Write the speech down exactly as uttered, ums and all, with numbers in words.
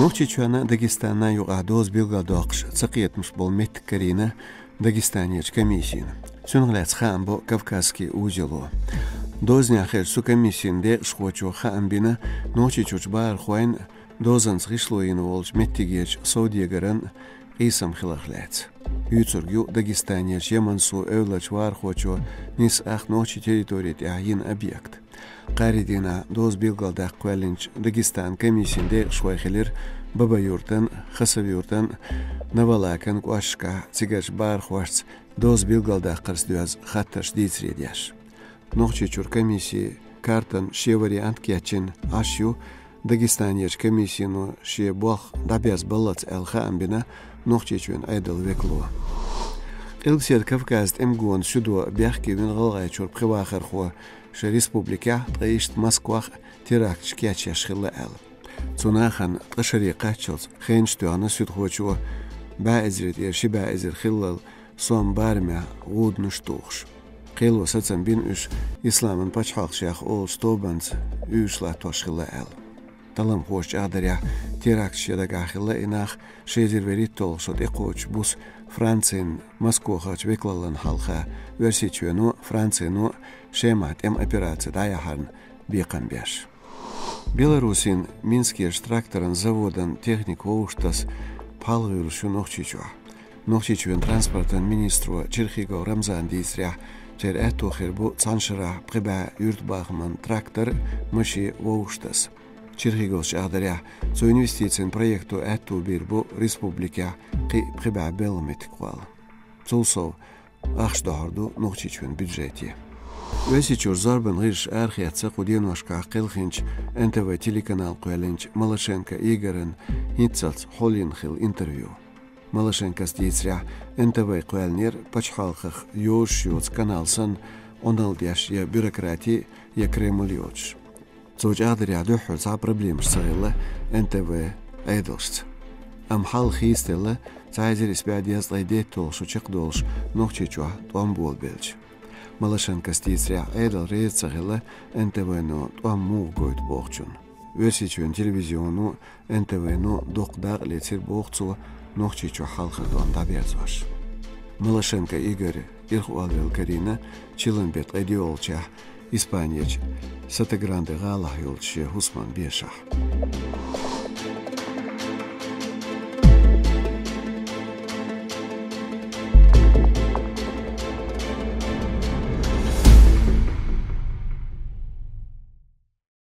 Нохчийчоьнна а, Дагестанна а юкъахь доза билгалдоккхуш цакхетамаш болу меттиг карийна Дагестанерчу комиссина. Цунах лаьцна хаам бо «Кавказский узело». Дозанехь хиллачу цу комиссин декъашхочо хаам бина Нохчийчуьрчу бахархойн а, дозанца гӀишло йина волчу меттигерчу совдегаран а къийсам хиларх лаьцна. Юьйцург ю Дагестанерчу Ямансу эвларчу вахархочо нисса ах нохчийн территори тӀехь йина объект. Кхаарин дийнахь доза билгалдаккха кхоьллинчу Дагестанан комиссин декъашхой хилира Бабаюртан, Хасавюртан, Навалакан кӀошташкахь цигарчу бахархошца доза билгалдаккхарца доьзна хаттарш дийцаре деш. Нохчийчуьра комиссин картан шен вариант кечйина Ӏаш ю Дагестанерчу комиссино шен болх дӀаберзабаллалц аьлла хаам бина Нохчийчоьнан Ӏедалан векало. Къилбаседа Кавказан тӀеман гонан суьдо бехке вина ГӀалгӀайчуьра пхи вахархо шайн республикехь, ткъа иштта Москвахь теракташ кечъеш хилла аьлла. Цу нахана ткъа шаре кхаччалц хенаш тоьхна суьдхочо, бӀе эзаре тӀера ши бӀе эзар хиллал, сом барамехь гӀуданаш тухуш. Кхело сацам бина уьш исламан пачхьалкхашех олучу тобанца уьйш латтош хилла аьлла. Талламхоша чӀагӀдарехь, теракташ ян дагахь хилла и нах ши эзар вуьрхӀитталгӀа шо тӀекхочучу буса Францин Москвахарчу векалаллан хьалха Оьрсийчоьно а, Францино а Шемахь тӀеман операци дӀаяхьарна бекхам беш. Беларусин Минскерчу тракторан заводан техника вовшахтаса пхьал гӀуьйлуш ю Нохчийчохь. Нохчийчоьнан транспортан министро Черхигов Рамзана дийцарехь, церан аьтто хир бу цхьана шарахь пхи бӀе юьртабахаман трактор а, машен а вовшахтаса. Черхиговс чӀагӀдарехь, цу инвестицийн проекто аьтто бийр бу республикехь кхин а пхи бӀе белхан меттиг кхолла. Цул сов, ахча дохьур ду Нохчийчоьнан бюджете. Оьрсийчуьра зорбан гӀирсаша арахецна кху деношкахь кхелхинчу Н Т В телеканала кхоьллинчу Малашенко Игоран хӀинццалц хьулйина хилла интервью. Малашенкос дийцарехь, Н Т В кхоьллинера пачхьалкхах йозуш йоцу канал санна, Ӏуналла деш я бюрократи, я Кремль йоцуш. Цо чӀагӀдарехь, дуьххьара цхьа а проблемаш ца хилла Н Т В Ӏедалшца. Амма хьал хийцаделла, цхьа эзар исс бӀе дезткъе дейтталгӀа шо чекхдолуш Нохчийчохь тӀом болабелча. Малашенкос дийцарехь, Ӏедал реза ца хилла Н Т В-но тӀом муха гойту бохучунна. Оьрсийчоьнан телевизионо а, Н Т В-но а дуккха дакъа лецира боху цо Нохчийчохь хьалхара тӀом дӀаберзош. Малашенко Игорь ирхъоллавелла карийна чиллан беттан ткъе доьалгӀачохь Испанерчу Сатагранде гӀалахь йолчу шен хӀусаман бешахь.